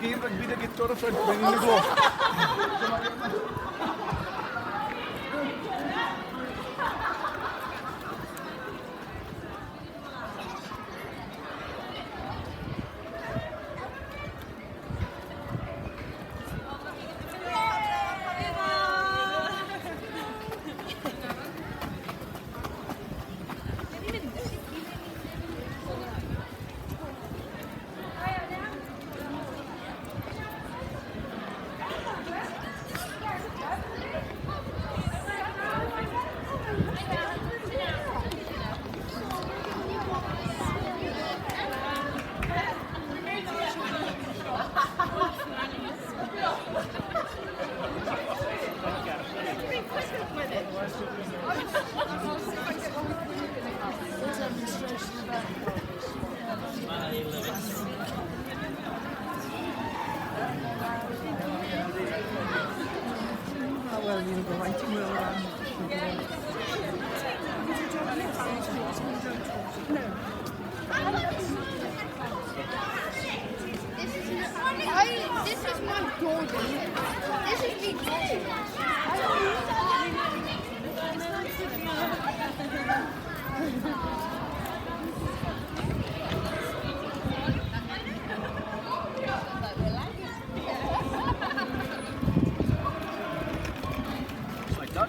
Gêm rygbi 'da Guto ar y ffrynt, mae'n 1 o'r gloch. You know, the writing wheel around. This is my daughter. This is me. It's like that.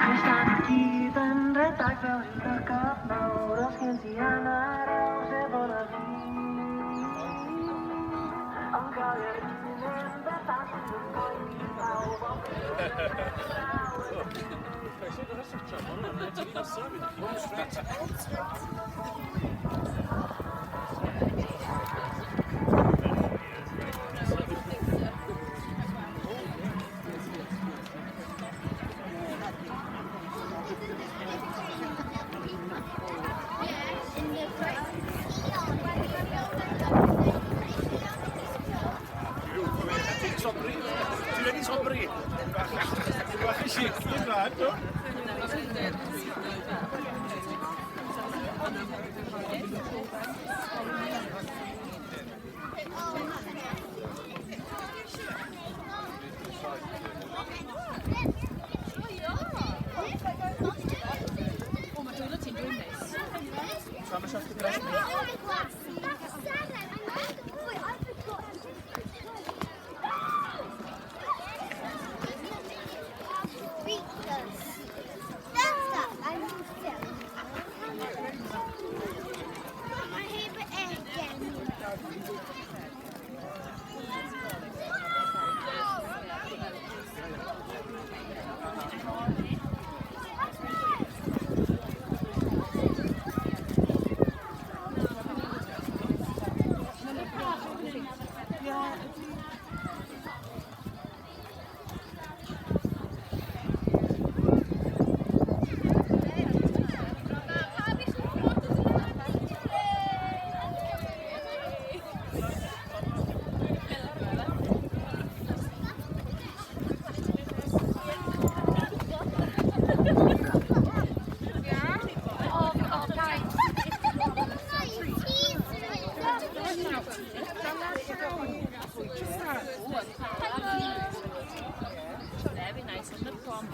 Crystal gyd yn rhedeg fel rhyw lygad mawr. Os gen ti hanner awr efo na fi, ond cael yr un un bethau sydd yn poeni pawb. Ti'n sobri? Ti wedi sobri? Ti'n bach i shaky yn rhan, do? O, mae dwylo ti'n dwi'n neis. Very nice on the prom.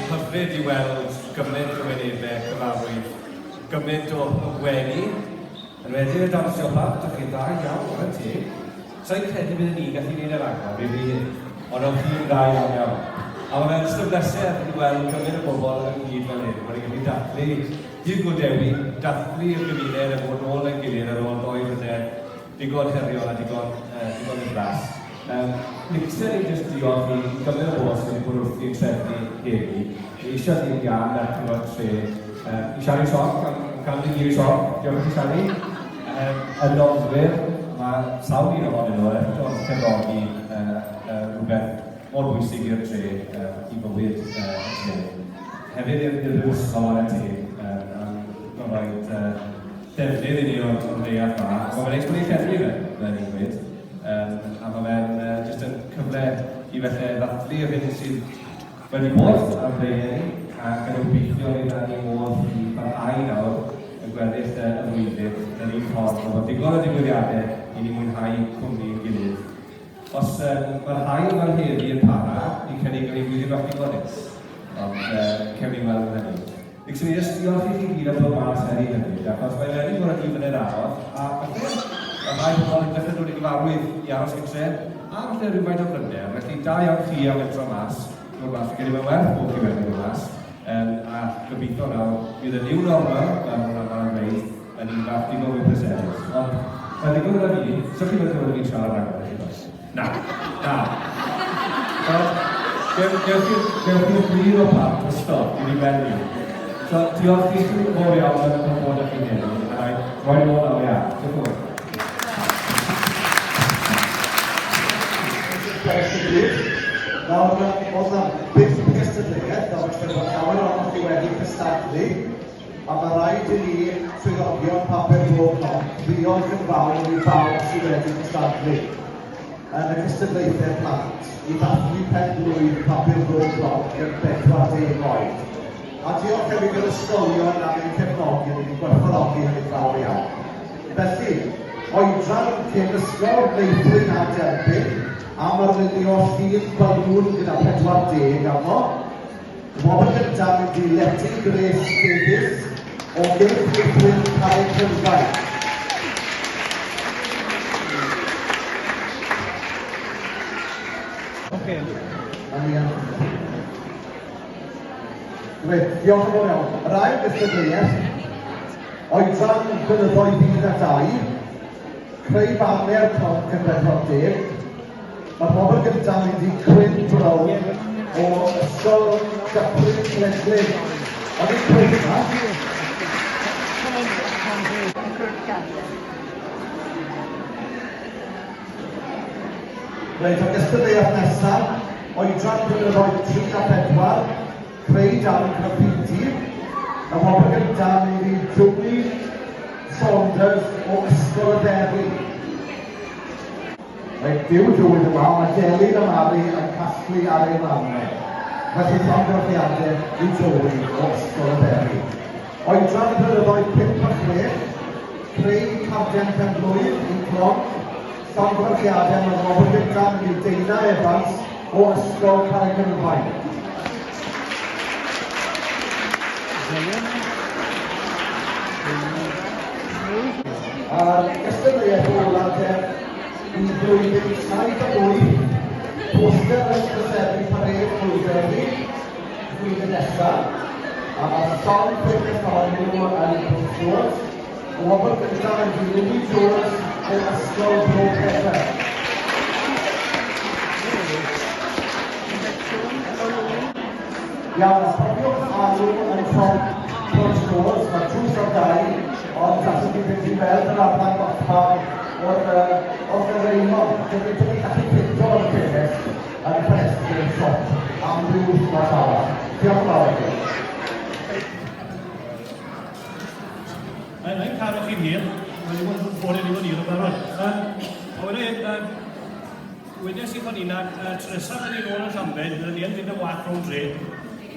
Hyfryd i weld gymaint o wynebau cyfarwydd, gymaint o wenu. Yn wedi y dawnsio plant, dych chi'n dda iawn, chwarae teg. Sa i'n credu byddwn ni'n gallu gwneud yr agor i fi, ond o'ch chi'n dda iawn iawn. A mae fe'n jyst yn bleser i weld gymaint o bobl ynghyd fel hyn, bod ni'n gallu dathlu Dydd Gŵyl Dewi, dathlu'r gymuned a bod nôl ein gilydd ar ôl doi flynedd digon heriol a digon, digon ddiflas. Yym, licsen i jyst diolch i gymaint o bobl sydd wedi bod wrthi'n trefnu heddi. Fi eisiau ddim gan ar Cyngor Tre. Yym, i Shari Sionc am am gael fi Sionc, diolch i ti Shari. Yym, y noddwyr, mae sawl un ohonyn nhw eto'n cefnogi yy yy rhywbeth mor bwysig i'r tre, yy i fywyd yy y tre. Hefyd i'r i'r brifysgol ar y teg, yym am roid yy defnydd i ni o'r o'r neuadd 'ma. Mae fe'n neis bod ni'n llenwi fe, fel ni'n gweud. Yym, a mae fe'n yy jyst yn cyfle i falle ddathlu yr hyn sydd wedi bod ar blaenau ni, ac yn obeithio fydd 'da ni modd i barhau nawr y gweddill y y flwyddyn yn yr un ffordd, a bod digon o digwyddiadau i ni mwynhau cwmni ein gilydd. Os yym mae'r haul fel heddi yn para, fi'n credu gawn ni flwyddyn fach digon neis. Ond yy cewn ni weld hynny. Licsen i jyst diolch i chi gyd am ddod mas heddi hefyd, achos mae wedi bod yn un flynedd anodd, a falle mae rhai pobl yn dechrau dod yn gyfarwydd i aros gytre, a falle rhywfaint o bryder, felly da iawn chi am fentro mas, dod mas, fi'n credu mae'n werth bod chi wedi dod mas, um, a gobeithio nawr bydd y new normal, fel maen nhw'n aml yn dweud, yn un fath digon mwy pleserus. Ond mae'n ddigon gyda fi, so chi wedi clywed fi'n siarad rhagor, chi does? Na, na. Gewch chi'r gwir o plant ystod i ni bennu. So, diolch i chi fawr iawn am bod â chi heddiw, a na i roi nôl nawr i Ann. Diolch yn fawr. Croeso i gyd. Nawr, oedd 'na bump gystadleuaeth, a falle bod llawer ohonoch chi wedi cystadlu, a mae rhaid i ni, swyddogion Papur Bro Clonc, ddiolch yn fawr i bawb sydd wedi cystadlu yn y cystadlaethau plant i ddathlu pen-blwydd Papur Bro Clonc yn 40 oed. A diolch hefyd i'r ysgolion am ein cefnogi, rydyn ni'n gwerthfawrogi hynny'n fawr iawn. Felly, oedran cyn ysgol, meithrin a derbyn, am arlunio llun balŵn gyda 40 arno. Y wobr gyntaf mynd i Letty Grace Davies o Gylch Meithrin Carreg Cynfaen. Okay. Reit, diolch yn fawr iawn. Yr ail gystadleuaeth, oedran blynyddoedd 1 a 2, creu baner clonc yn 40. Mae'r wobr gyntaf yn mynd i Quinn Brown o Ysgol Dyffryn Cledlyn. Ond i Quinn yma. Reit, y gystadleuaeth nesaf, oedran blynyddoedd 3 a 4, Creu darn graffiti. Y wobr gyntaf yn mynd i Julie Saunders o Ysgol y Dderi. Reit, dyw Julie ddim yma, ond mae Delyn a Mari yn casglu ar ei ran e. Felly llongyfarchiadau i Julie o Ysgol y Dderi. Oedran blynyddoedd 5 a 6, creu carden pen-blwydd i Clonc. Llongyfarchiadau, mae'r wobr gyntaf yn mynd i Deina Evans o Ysgol Carreg Cynfaen. A'r gystadleuaeth olaf te i flwyddyn 7 a 8, poster yn hysbysebu parêd Blueberry flwyddyn nesaf, a mae llond ffenest ohonyn nhw yn Pwll Jones. Y wobr gyntaf yn i Lily Jones o Ysgol Bro Pedr. Iawn, a cofiwch alw yn ffront Pwll Jones, mae drws ar gau, ond allwch chi fynd i weld yr arddangosfa o'r, uh, o'r Gyrraenon. Dyn ni'n gallu printo ar y ffenest yn ffenestr siop am ryw wythnos arall. Diolch yn fawr i chi. Mae'n caru chi'n hir. Mae'n bod yn ddigon hir yn barod. Um, a wedyn, Wedes i wrth Nina, tro nesaf fydden ni'n ôl yn Llambed, fydden ni yn fynd am walk rownd dre,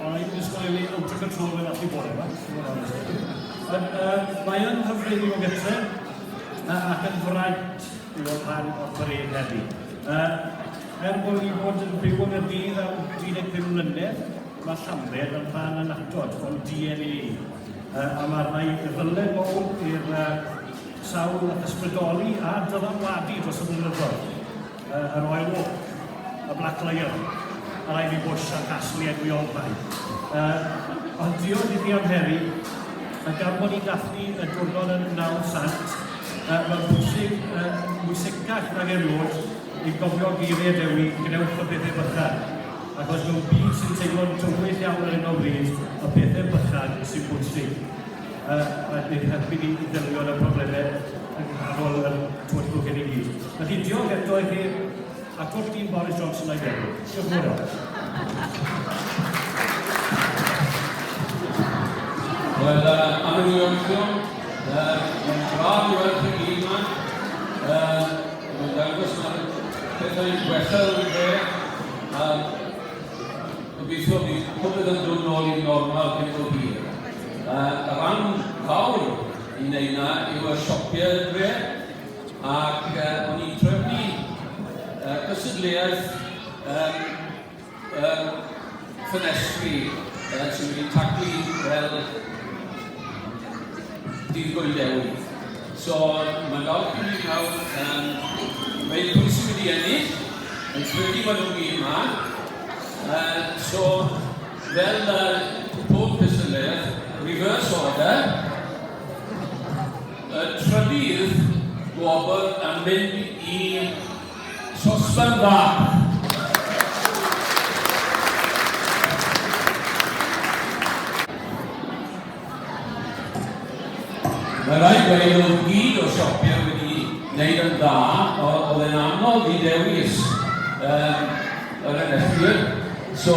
ond o'n i'n disgwyl i fi out of control fel nath i bore yma, i fod yn onest gyda chi. Ond mae yn hyfryd i fod gytre, ac yn fraint i fod rhan o'r parêd heddi. Er bod ni bod yn byw yng Nghaerdydd am 35 mlynedd, mae Llambed yn rhan annatod o'n DNA i. A mae arna i ddyled mowr i'r Sawl nath ysbrydoli a dylanwadu dros y blynyddoedd. Yr Royal Walk, y Black Lion, yr Ivy Bush a'r Castle i enwi ond rhai. Ond diolch i chi am heri, a gan bod ni'n dathlu y diwrnod yn Nawdd Sant, mae'n bwysig, bwysicach nag erioed i gofio geiriau Dewi, gwnewch y pethau bychan. Achos mewn byd sy'n teimlo'n tywyll iawn ar hyn o bryd, y pethau bychan sy'n bwysig. a i'n helpu ni i ddelio â'r problemau yng nghanol yr tywyllwch hyn i gyd. Felly diolch eto i chi, ac wrth dîm Boris Johnson a'i deulu. Diolch yn fawr iawn. Wel, am y newyddion, mae'n braf i weld chi gyd yma. Mae'n dangos mae'r pethau'n gwella yn y dre. Gobeithio bydd popeth yn dod nôl i'r normal cyn bo hir. Y rhan fawr i wneud 'na yw y siopie dre, ac o'n i'n trefnu cystadleuaeth ffenestri sydd wedi taclu fel Dydd Gŵyl Dewi. So mae'n falch i fi nawr dweud pwy sydd wedi ennill. Yn credu bod nhw'n gyd yma. So, fel pob cystadleuaeth, reverse order, y trydydd gwobr yn mynd i Sosban Fach. Mae rhaid dweud oedd gyd o'r siopau wedi wneud yn dda, oedd e'n anodd i ddewis. Um, yr enillwyr. So,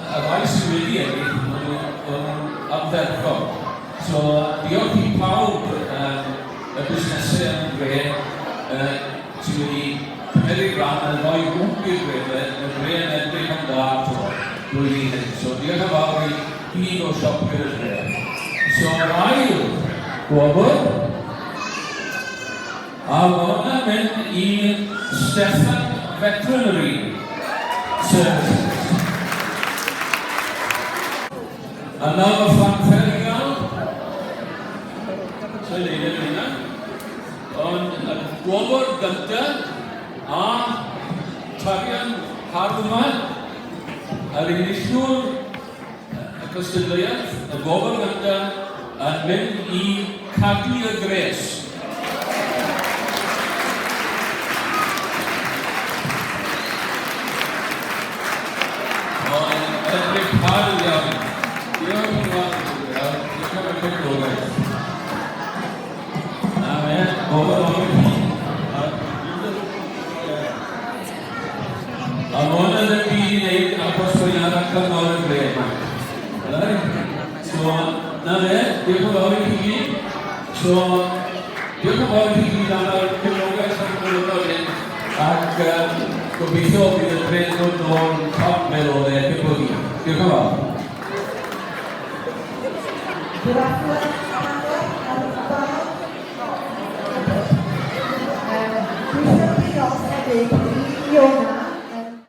y rhai sydd wedi ennill, maen nhw'n ardderchog. So, diolch i pawb um, y busnesau yn dre uh, sydd wedi cymeryd rhan yn rhoi hwb i'r dre, y dre yn edrych yn dda to blwyddyn hyn. So, diolch yn fawr i gyd o siopwyr y dre. So, yr ail gwobr, a mae hwnna'n mynd i Steffan Veterinary Services. A nawr mae ffanffer i gael. Sa'n neud yn hynna. Ond y gwobr gyntaf a tarian hardd yma, yr enillwr y cystadleuaeth, y gwobr gyntaf yn mynd i Cadi y Gres. Mae'n edrych hardd iawn. Diolch yn fawr. Diolch am y cefnogaeth. Na fe, gofod o'r hi. A mae hwnna ddim byd i wneud achos bod ni'n arall cyngor y dre yma. Right? So, na fe, diolch yn fawr i chi gyd. So, diolch yn fawr i chi gyd am yr cefnogaeth am y blynyddoedd hyn. Ac gobeithio bydd y dre'n dod nôl top fel oedd e cyn bo hir. Diolch yn fawr. Good afternoon.